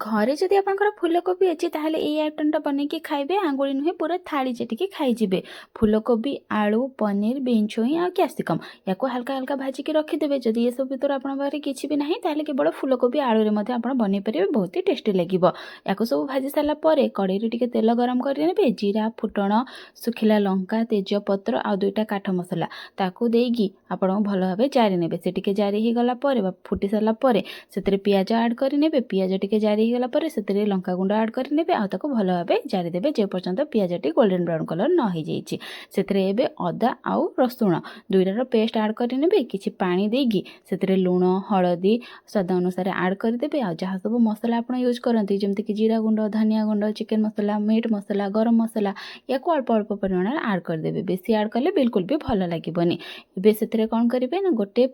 ଘରେ ଯଦି ଆପଣଙ୍କର ଫୁଲକୋବି ଅଛି, ତାହେଲେ ଏଇ ଆଇଟମଟା ବନେଇକି ଖାଇବେ, ଆଙ୍ଗୁଳି ନୁହେଁ, ପୁରା ଥାଳି ଚାଟିକି ଖାଇଯିବେ। ଫୁଲକୋବି, ଆଳୁ, ପନିର, ବିନ୍ ଛୁଇଁ ଆଉ କ୍ୟାପ୍ସିକମ୍, ୟାକୁ ହାଲକା ହାଲକା ଭାଜିକି ରଖିଦେବେ। ଯଦି ଏସବୁ ଭିତରୁ ଆପଣଙ୍କ ପାଖରେ କିଛି ବି ନାହିଁ, ତାହେଲେ କେବଳ ଫୁଲକୋବି ଆଳୁରେ ମଧ୍ୟ ଆପଣ ବନେଇ ପାରିବେ, ବହୁତ ହି ଟେଷ୍ଟି ଲାଗିବ। ୟାକୁ ସବୁ ଭାଜି ସାରିଲା ପରେ କଡ଼େଇରେ ଟିକେ ତେଲ ଗରମ କରିନେବେ। ଜିରା, ଫୁଟଣ, ଶୁଖିଲା ଲଙ୍କା, ତେଜପତ୍ର ଆଉ ଦୁଇଟା କାଠ ମସଲା, ତାକୁ ଦେଇକି ଆପଣ ଭଲ ଭାବେ ଜାରି ନେବେ। ସେ ଟିକେ ଜାରି ହେଇଗଲା ପରେ ବା ଫୁଟି ସାରିଲା ପରେ ସେଥିରେ ପିଆଜ ଆଡ଼୍ କରିନେବେ। ପିଆଜ ଟିକେ ଜାରି ହେଇଗଲା ପରେ ସେଥିରେ ଲଙ୍କା ଗୁଣ୍ଡ ଆଡ଼୍ କରିନେବେ ଆଉ ତାକୁ ଭଲ ଭାବେ ଜାରିଦେବେ, ଯେ ପର୍ଯ୍ୟନ୍ତ ପିଆଜଟି ଗୋଲ୍ଡେନ୍ ବ୍ରାଉନ୍ କଲର୍ ନ ହେଇଯାଇଛି। ସେଥିରେ ଏବେ ଅଦା ଆଉ ରସୁଣ ଦୁଇଟାର ପେଷ୍ଟ ଆଡ଼୍ କରିନେବେ। କିଛି ପାଣି ଦେଇକି ସେଥିରେ ଲୁଣ, ହଳଦୀ ସ୍ୱାଦ ଅନୁସାରେ ଆଡ଼୍ କରିଦେବେ। ଆଉ ଯାହା ସବୁ ମସଲା ଆପଣ ୟୁଜ୍ କରନ୍ତି, ଯେମିତିକି ଜିରା ଗୁଣ୍ଡ, ଧନିଆ ଗୁଣ୍ଡ, ଚିକେନ୍ ମସଲା, ମିଟ୍ ମସଲା, ଗରମ ମସଲା, ୟାକୁ ଅଳ୍ପ ଅଳ୍ପ ପରିମାଣରେ ଆଡ଼୍ କରିଦେବେ। ବେଶୀ ଆଡ଼୍ କଲେ ବିଲକୁଲ ବି ଭଲ ଲାଗିବନି। ଏବେ ସେଥିରେ କ'ଣ କରିବେ ନା, ଗୋଟେ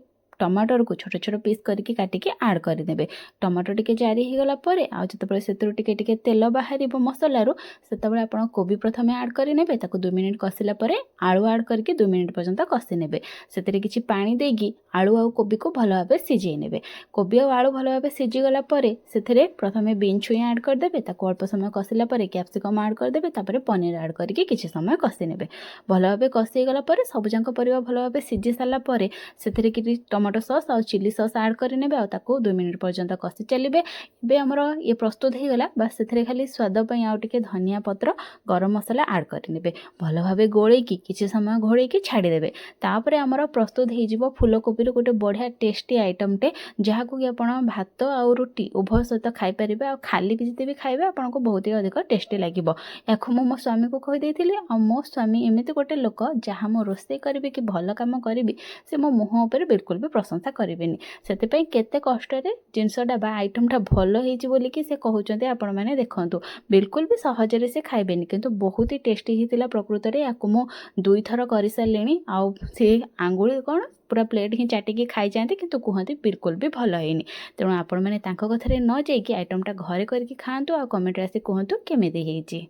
ଟମାଟରକୁ ଛୋଟ ଛୋଟ ପିସ୍ କରିକି କାଟିକି ଆଡ଼୍ କରିଦେବେ। ଟମାଟୋ ଟିକେ ଜାରି ହେଇଗଲା ପରେ ଆଉ ଯେତେବେଳେ ସେଥିରୁ ଟିକେ ଟିକେ ତେଲ ବାହାରିବ ମସଲାରୁ, ସେତେବେଳେ ଆପଣ କୋବି ପ୍ରଥମେ ଆଡ଼୍ କରିନେବେ। ତାକୁ 2 ମିନିଟ୍ କଷିଲା ପରେ ଆଳୁ ଆଡ଼୍ କରିକି 2 ମିନିଟ୍ ପର୍ଯ୍ୟନ୍ତ କଷି ନେବେ। ସେଥିରେ କିଛି ପାଣି ଦେଇକି ଆଳୁ ଆଉ କୋବିକୁ ଭଲ ଭାବେ ସିଝେଇ ନେବେ। କୋବି ଆଉ ଆଳୁ ଭଲ ଭାବେ ସିଝିଗଲା ପରେ ସେଥିରେ ପ୍ରଥମେ ବିନ୍ ଛୁଇଁ ଆଡ଼୍ କରିଦେବେ। ତାକୁ ଅଳ୍ପ ସମୟ କଷିଲା ପରେ କ୍ୟାପ୍ସିକମ୍ ଆଡ଼୍ କରିଦେବେ। ତାପରେ ପନିର ଆଡ଼୍ କରିକି କିଛି ସମୟ କଷି ନେବେ। ଭଲ ଭାବେ କଷି ହେଇଗଲା ପରେ, ସବୁଯାକ ପରିବା ଭଲ ଭାବେ ସିଝି ସାରିଲା ପରେ ସେଥିରେ କିଛି ଟମାଟୋ ସସ୍ ଆଉ ଚିଲି ସସ୍ ଆଡ଼୍ କରିନେବେ ଆଉ ତାକୁ 2 ମିନିଟ୍ ପର୍ଯ୍ୟନ୍ତ କଷି ଚାଲିବେ। ଏବେ ଆମର ଇଏ ପ୍ରସ୍ତୁତ ହେଇଗଲା। ବାସ୍, ସେଥିରେ ଖାଲି ସ୍ୱାଦ ପାଇଁ ଆଉ ଟିକେ ଧନିଆ ପତ୍ର, ଗରମ ମସଲା ଆଡ଼୍ କରିନେବେ। ଭଲ ଭାବେ ଗୋଳେଇକି କିଛି ସମୟ ଘୋଡ଼େଇକି ଛାଡ଼ିଦେବେ। ତାପରେ ଆମର ପ୍ରସ୍ତୁତ ହେଇଯିବ ଫୁଲକୋବିର ଗୋଟେ ବଢ଼ିଆ ଟେଷ୍ଟି ଆଇଟମ୍ଟେ, ଯାହାକୁ କି ଆପଣ ଭାତ ଆଉ ରୁଟି ଉଭୟ ସହିତ ଖାଇପାରିବେ। ଆଉ ଖାଲି ବି ଯଦି ବି ଖାଇବେ, ଆପଣଙ୍କୁ ବହୁତ ହି ଅଧିକ ଟେଷ୍ଟି ଲାଗିବ। ୟାକୁ ମୁଁ ମୋ ସ୍ୱାମୀକୁ କହିଦେଇଥିଲି। ଆଉ ମୋ ସ୍ୱାମୀ ଏମିତି ଗୋଟେ ଲୋକ, ଯାହା ମୁଁ ରୋଷେଇ କରିବି କି ଭଲ କାମ କରିବି, ସେ ମୋ ମୁହଁ ଉପରେ ବିଲକୁଲ ବି ପ୍ରଶଂସା କରିବେନି। ସେଥିପାଇଁ କେତେ କଷ୍ଟରେ ଜିନିଷଟା ବା ଆଇଟମ୍ଟା ଭଲ ହେଇଛି ବୋଲିକି ସେ କହୁଛନ୍ତି, ଆପଣମାନେ ଦେଖନ୍ତୁ। ବିଲକୁଲ ବି ସହଜରେ ସେ ଖାଇବେନି, କିନ୍ତୁ ବହୁତ ହି ଟେଷ୍ଟି ହେଇଥିଲା ପ୍ରକୃତରେ। ୟାକୁ ମୁଁ ଦୁଇଥର କରିସାରିଲିଣି ଆଉ ସେ ଆଙ୍ଗୁଳି କ'ଣ, ପୁରା ପ୍ଲେଟ୍ ହିଁ ଚାଟିକି ଖାଇଯାଆନ୍ତି, କିନ୍ତୁ କୁହନ୍ତି ବିଲକୁଲ ବି ଭଲ ହେଇନି। ତେଣୁ ଆପଣମାନେ ତାଙ୍କ କଥାରେ ନ ଯାଇକି ଆଇଟମ୍ଟା ଘରେ କରିକି ଖାଆନ୍ତୁ ଆଉ କମେଣ୍ଟରେ ଆସି କୁହନ୍ତୁ କେମିତି ହେଇଛି।